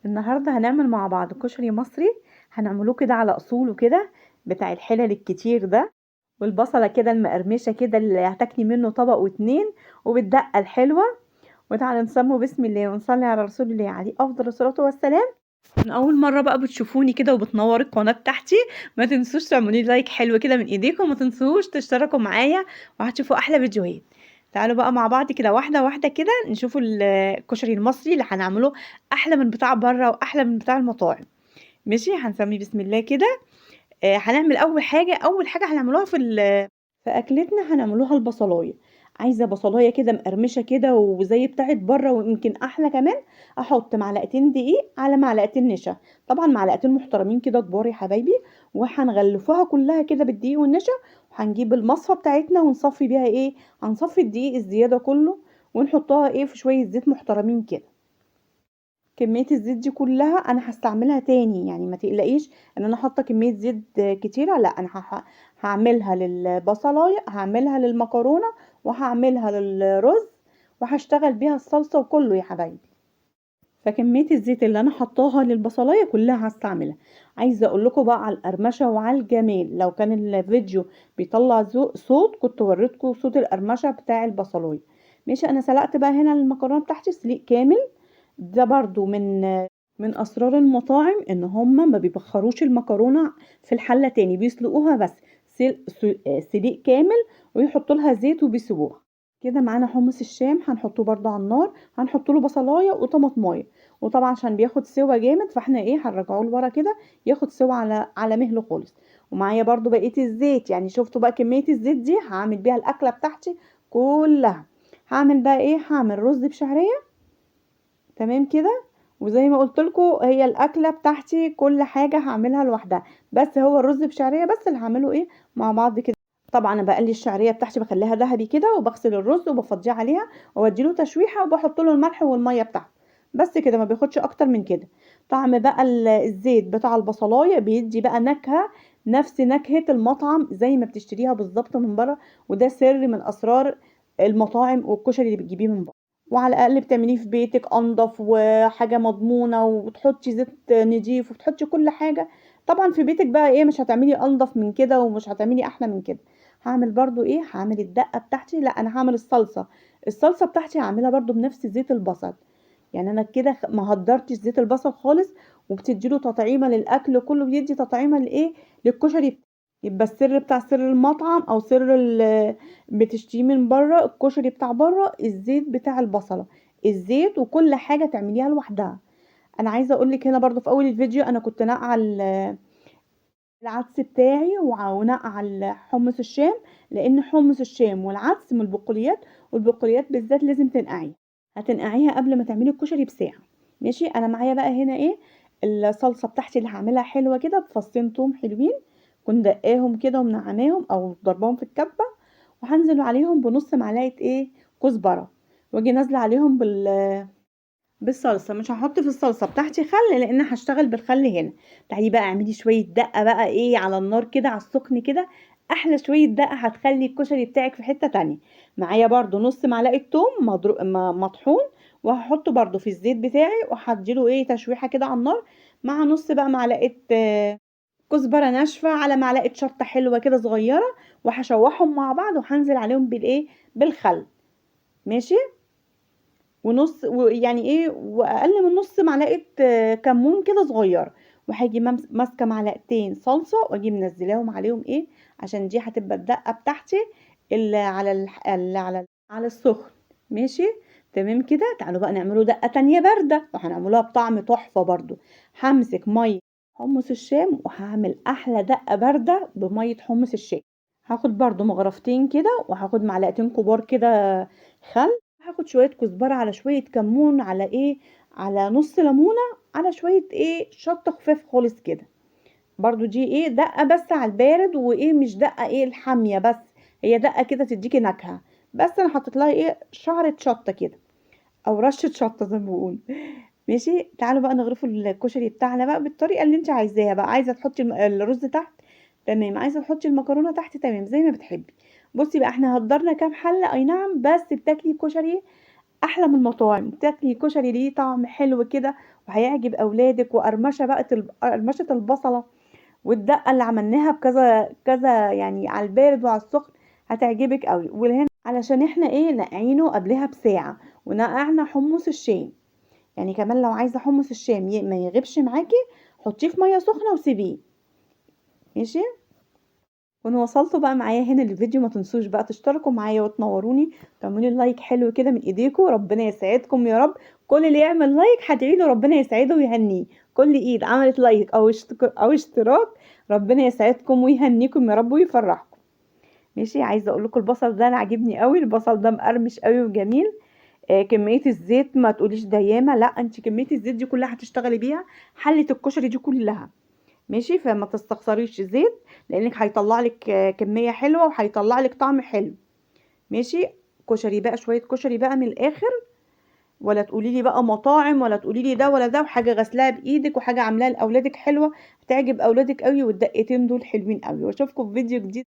النهارده هنعمل مع بعض كشري مصري، هنعملوه كده على اصوله كده، بتاع الحلل الكتير ده، والبصله كده المقرمشه كده اللي هتاكلي منه طبق واتنين، وبالدقه الحلوة. وتعالوا نسموا بسم الله ونصلي على رسول الله عليه افضل الصلاة والسلام. من اول مرة بقى بتشوفوني كده وبتنور القناة بتاعتي، ما تنسوش تعملوا لي لايك حلو كده من ايديكم، وما تنسوش تشتركوا معايا وهتشوفوا احلى فيديوهات. تعالوا بقى مع بعض كده واحدة واحدة كده نشوفوا الكشري المصري اللي هنعمله احلى من بتاع بره واحلى من بتاع المطاعم. ماشي، هنسميه بسم الله كده. هنعمل اول حاجة هنعملوها في اكلتنا هنعملوها البصلايه. عايزه بصلايه كده مقرمشه كده وزي بتاعه بره ويمكن احلى كمان. احط معلقتين دقيق على معلقتين نشا، طبعا معلقتين محترمين كده كبار يا حبايبي، وهنغلفوها كلها كده بالدقيق والنشا. وهنجيب المصفى بتاعتنا ونصفي بيها ايه، هنصفي الدقيق الزيادة كله ونحطها ايه في شوية زيت محترمين كده. كمية الزيت دي كلها انا هستعملها تاني، يعني ما تقلقيش ان انا حاطه كمية زيت كتيرة، لا انا هعملها للبصلايه، هعملها للمكرونه، وهعملها للرز، وهشتغل بيها الصلصه وكله يا حبايبي. فكميه الزيت اللي انا حطاها للبصلايه كلها هستعملها. عايزه اقول لكم بقى على القرمشه وعلى الجمال، لو كان الفيديو بيطلع صوت كنت وريتكم صوت القرمشه بتاع البصلايه. ماشي، انا سلقت بقى هنا المكرونه بتاعتي سليق كامل. ده برضو من اسرار المطاعم ان هم ما بيبخروش المكرونه في الحلة تاني، بيسلقوها بس سليق كامل ويحطوا لها زيت وبيسيبوها كده. معانا حمص الشام هنحطه برضو على النار، هنحط له بصلايه وطماطمايه، وطبعا عشان بياخد سوا جامد فاحنا ايه هنرجعه لورا كده ياخد سوا على مهله خالص. ومعايا برضو بقية الزيت، يعني شفتوا بقى كمية الزيت دي هعمل بيها الاكلة بتاعتي كلها. هعمل بقى ايه، هعمل رز بشعريه تمام كده. وزي ما قلت لكم هي الاكلة بتاعتي كل حاجة هعملها لوحدها، بس هو الرز بشعريه بس اللي هعمله ايه مع بعض كده. طبعا انا بقلي الشعرية بتاعتي بخليها ذهبي كده، وبغسل الرز وبفضيه عليها وادي له تشويحه، وبحط له الملح والمية بتاعته بس كده، ما بياخدش اكتر من كده. طعم بقى الزيت بتاع البصلايه بيدي بقى نكهة نفس نكهة المطعم زي ما بتشتريها بالظبط من بره، وده سر من اسرار المطاعم والكشري اللي بتجيبيه من بره. وعلى الاقل بتعمليه في بيتك انضف وحاجه مضمونه، وتحطي زيت نضيف وتحطي كل حاجة. طبعا في بيتك بقى ايه مش هتعملي انضف من كده ومش هتعملي احلى من كده. هعمل برضو ايه، هعمل الدقة بتاعتي، لا انا هعمل الصلصه. الصلصه بتاعتي هعملها برضو بنفس زيت البصل، يعني انا كده ما هدرتش زيت البصل خالص، وبتديله تطعيمه للاكل كله، بيدي تطعيمه لايه، للكشري. يبقى السر بتاع سر المطعم او سر بتشتريه من بره الكشري بتاع بره، الزيت بتاع البصله، الزيت وكل حاجة تعمليها لوحدها. انا عايزه اقول لك هنا برضو في اول الفيديو انا كنت ناقعه العدس بتاعي وناقعه حمص الشام، لان حمص الشام والعدس من البقوليات، والبقوليات بالذات لازم تنقعيها، هتنقعيها قبل ما تعملي الكشري بساعة. ماشي، انا معايا بقى هنا ايه الصلصه بتاعتي اللي هعملها حلوة كده بفصين توم حلوين، كنت دقاهم كده ومنعماهم او ضرباهم في الكبه، وهنزل عليهم بنص معلقه ايه كزبره، واجي نازله عليهم بالصلصه. مش هحط في الصلصه بتاعتي خل لان هشتغل بالخل هنا. تعالي بقى اعملي شوية دقه بقى ايه على النار كده على السخن كده، احلى شوية دقه هتخلي الكشري بتاعك في حتة تانية. معايا برده نص معلقه توم مطحون، وهحطه برده في الزيت بتاعي، وهديله ايه تشويحه كده على النار، مع نص بقى معلقه كزبره ناشفة على معلقه شطه حلوة كده صغيرة، وهشوحهم مع بعض، وهنزل عليهم بالايه بالخل. ماشي، ونص ويعني ايه واقل من نص معلقه كمون كده صغيرة، وهاجي ماسكه معلقتين صلصه واجي منزلاهم عليهم ايه، عشان دي هتبقى الدقة بتاعتي اللي على السخن. ماشي تمام كده. تعالوا بقى نعملوا دقه تانية باردة، وهنعملوها بطعم تحفة برضو. همسك مية حمص الشام وهعمل احلى دقه باردة بميه حمص الشام. هاخد برضو مغرفتين كده، وهاخد معلقتين كبار كده خل، هاخد شوية كزبره على شوية كمون على ايه، على نص ليمونه، على شوية ايه شطه خفاف خالص كده. برضو دي ايه دقه بس على البارد، وايه مش دقه ايه الحامية، بس هي دقه كده تديكي نكهة، بس انا حطيت لها ايه شعره شطه كده او رشه شطه زي ما بيقولوا. ماشي، تعالوا بقى نغرفوا الكشري بتاعنا بقى بالطريقة اللي انت عايزاها بقى. عايزه تحطي الرز تحت تمام، عايزه تحطي المكرونه تحت تمام، زي ما بتحبي. بصي بقى احنا هدرنا كام حله، اي نعم، بس بتاكلي كشري أحلى من المطاعم، تاكلي كشري ليه طعم حلو كده وهيعجب أولادِك، وقرمشة بقى قرمشة البصلة والدقة اللي عملناها بكذا كذا يعني على البارد وعلى السخن هتعجبِك أوي. والهنا علشان إحنا إيه نقعينه قبلها بساعة، ونقعنا حمص الشام، يعني كمان لو عايزة حمص الشام ما يغيبش معاكي حطيه في مية سخنة وسيبيه. ماشي. وان وصلتوا بقى معايا هنا للفيديو ما تنسوش بقى تشتركوا معايا وتنوروني، تعملوا لي like حلو كده من ايديكم، ربنا يسعدكم يا رب. كل اللي يعمل like هدعي له ربنا يسعده ويهنيه، كل ايد عملت like او اشتراك ربنا يسعدكم ويهنيكم يا رب ويفرحكم. ماشي. عايزه اقول لكم البصل ده انا عاجبني قوي، البصل ده مقرمش قوي وجميل. كمية الزيت ما تقوليش ده ياما، لا انت كمية الزيت دي كلها هتشتغلي بيها حله الكشري دي كلها. ماشي. فما تستخسريش زيت لانك هيطلع لك كمية حلوة وهيطلع لك طعم حلو. ماشي. كشري بقى، شوية كشري بقى من الاخر، ولا تقولي لي بقى مطاعم ولا تقولي لي ده ولا ده، وحاجه غسلاها بايدك وحاجه عاملاها لاولادك حلوة هتعجب اولادك قوي، والدقتين دول حلوين قوي. واشوفكم في فيديو جديد.